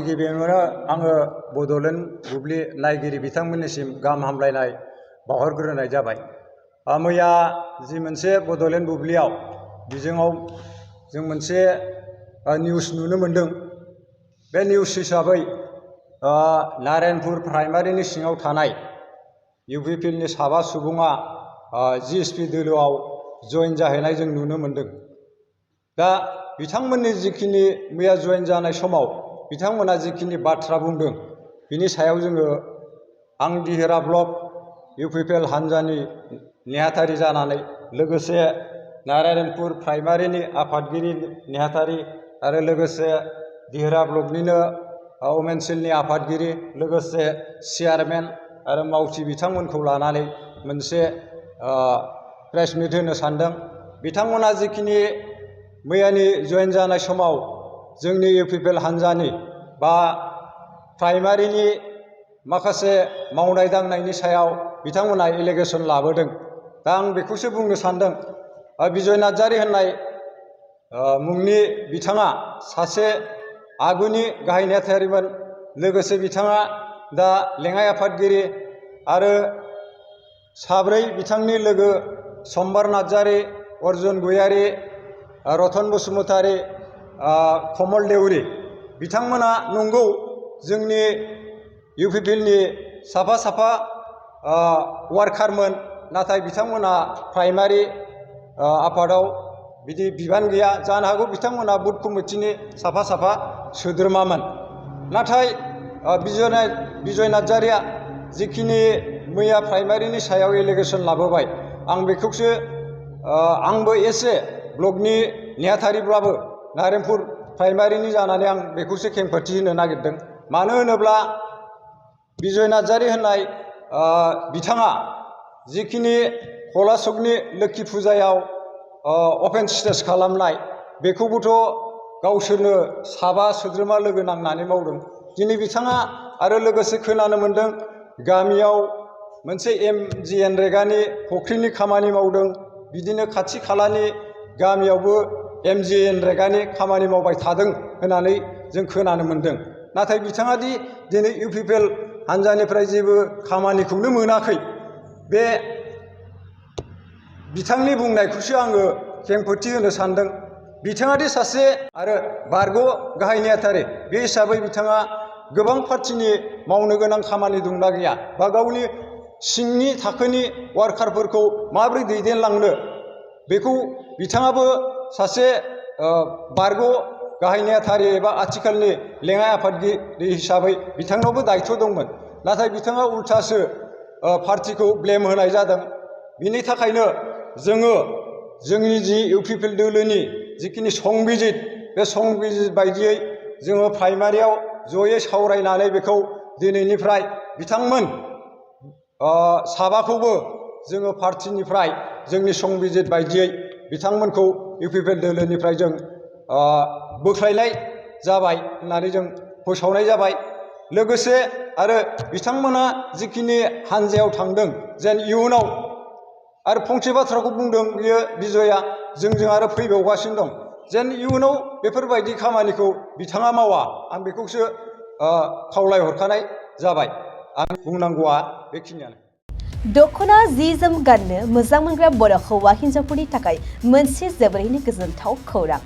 गिबियावनो आङो बड'लेण्ड बुब्लि नायगिरि बिथांमोननिसिम गाहाम हामलायनाय बावहरग्रोनाय जाबाय। मैया जि मोनसे बड'लेण्ड बुब्लियाव बिजोङाव जों मोनसे निउस नुनो मोन्दों। बे निउस हिसाबै नारायणपुर प्राइमारिनि सिङाव थानाय इउपिपिएलनि साबा सुबुङा जिएसपि दोलोआव जइन जाहैनाय जों नुनो मोन्दों। दा बिथांमोननि जिखिनि मैया जइन जानाय समाव बिथांमोना जिखिनि बाथ्रा बुंदों बिनि सायाव जोङो आं दिहिरा ब्लक इउपिपिएल हान्जानि नेहाथारि जानानै लोगोसे नारायणपुर प्राइमारिनि आफादगिरि नेहाथारि आरो लोगोसे दिहिरा ब्लकनिनो वमेन सेलनि आफादगिरि लोगोसे चेयारमेन आरो मावथि बिथांमोनखौ लानानै मोनसे प्रेस मिट होनो सानदों। बिथांमोना जिखिनि मैयानि जइन जानाय समाव जोंनि इउपिपिएल हान्जानि बा प्राइमारिनि माखासे मावनाय दांनायनि सायाव बिथांमोना एलिगेसन लाबोदों। दा आं बेखौसो बुंनो सानदों, बिजय नार्जारि होननाय मुंनि बिथाङा सासे आगुनि गाहाय नेहाथारिमोन। लोगोसे बिथाङा दा लेङाइ आफादगिरि आरो साब्रै बिथांनि लोगो सम्बार नार्जारि, अर्जुन गयारि, रतन बसुमतारि, कमल देउरि बिथांमोना नंगौ जोंनि इउपिपिएलनि साफा साफा वार्कारमोन, नाथाय बिथांमोना प्राइमारि आफादाव बिदि बिबान गैया। जानो हागौ बिथांमोना बुथ कमिटिनि साफा साफा सोद्रोमामोन। नाथाय बिजय नार्जारिया जिखिनि मैया प्राइमारिनि सायाव एलिगेसन लाबोबाय, आं बेखौसो आंबो एसे ब्लकनि नेहाथारिब्लाबो नारायणपुर प्राइमारिनि जानानै आं बेखौसो खेंफोरथि होनो नागिरदों। मानो होनोब्ला बिजय नार्जारि होननाय बिथाङा जिखिनि कलाचकनि लोक्षि फुजायाव अपेन स्टेज खालामनाय बेखौबोथ' गावसोरनो साबा सोद्रोमा लोगो नांनानै मावदों। दिनै बिथाङा आरो लोगोसे खोनानो मोन्दों गामियाव मोनसे MGNरेगानि फुख्रिनि खामानि मावदों। बिदिनो खाथि खालानि गामियावबो MGNरेगानि खामानि मावबाय थादों होननानै जों खोनानो मोन्दों। नाथाय बिथाङा दि दिनै इउपिपिएल हान्जानिफ्राय जेबो खामानिखौनो मोनाखै, बे बिथांनि बुंनायखौसो आङो खेंफोरथि होनो सानदों। बिथाङा दि सासे आरो बारग' गाहाय नेहाथारि, बे हिसाबै बिथाङा गोबां पार्टिनि मावनो गोनां खामानि दंना गैया, बा गावनि सिंनि थाखोनि वार्कारफोरखौ माबोरै दैदेनलांनो, बेखौ बिथाङाबो सासे बारग' गाहाय नेहाथारि एबा आथिखालनि लेङाइ आफादगिरि हिसाबै बिथांनावबो दायथ' दंमोन। नाथाय बिथाङा उल्थासो पार्टिखौ ब्लेम होनाय जादों। बिनि थाखायनो जोङो जोंनि जि इउपिपिएल दोलोनि जिखिनि संबिजित, बे संबिजित बायदियै जोङो प्राइमारियाव जयै सावरायनानै बेखौ दिनैनिफ्राय बिथांमोन साबाखौबो जोङो पार्टिनिफ्राय जोंनि संबिजित बायदियै बिथांमोनखौ इउपिपिएल दोलोनिफ्राय जों बोख्लायनाय जाबाय होननानै जों फोसावनाय जाबाय। लोगोसे आरो बिथांमोना जिखिनि हान्जायाव थांदों जेन इयुनाव आरो फंसे बाथ्राखौ बुंदों बियो बिजयआ, जोंजों आरो फैबावगासिनो दं, जेन इयुनाव बेफोरबायदि खामानिखौ बिथाङा मावा, आं बेखौसो खावलायहरखानाय जाबाय। आं बुंनांगौआ बेखिनियानो। दखना जि जोम गाननो मोजां मोनग्रा बर' हौवा हिन्जावफोरनि थाखाय मोनसे जोबोरैनो गोजोनथाव खौरां।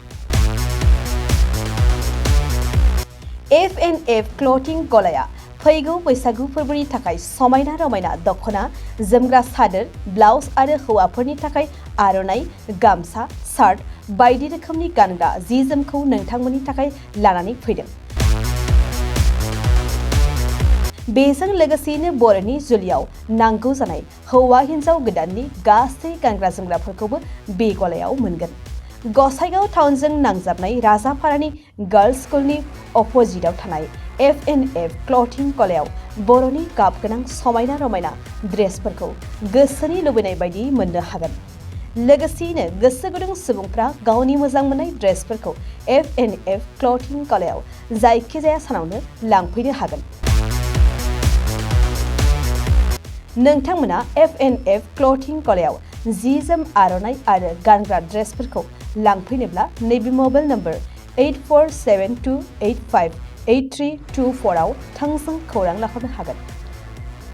F&F क्लथिं गलाया फैगौ बैसागु फोरबोनि थाखाय समायना रमायना दखना, जोमग्रा सादोर, ब्लाउज आरो हौवाफोरनि थाखाय आर'नाइ, गामसा, शार्ट बायदि रोखोमनि गानग्रा जि जोमखौ नोंथांमोननि थाखाय लानानै फैदों। बेजों लोगोसेयैनो बर'नि जुलियाव नांगौ जानाय हौवा हिन्जाव गोदाननि गासै गानग्रा जोमग्राफोरखौबो बे गलायाव मोनगोन। गसाइगाव टाउनजों नांजाबनाय राजापारानि गार्लस स्कुलनि अपोजिटआव थानाय F&F क्लथिं गलायाव बर'नि गाब गोनां समायना रमायना ड्रेसफोरखौ गोसोनि लुबैनाय बायदि मोननो हागोन। लोगोसेयैनो गोसो गुदुं सुबुंफ्रा गावनि मोजां मोननाय ड्रेसफोरखौ F&F क्लथिं गलायाव जायखिजाया सानावनो लांफैनो हागोन। नोंथांमोना F&F क्लथिं गलायाव जि जोम, आर'नाइ आरो गानग्रा ड्रेसफोरखौ लांफैनोब्ला नैबे मबाइल नम्बर 847285 8324 आव थोंजों खौरां लाहरनो हागोन।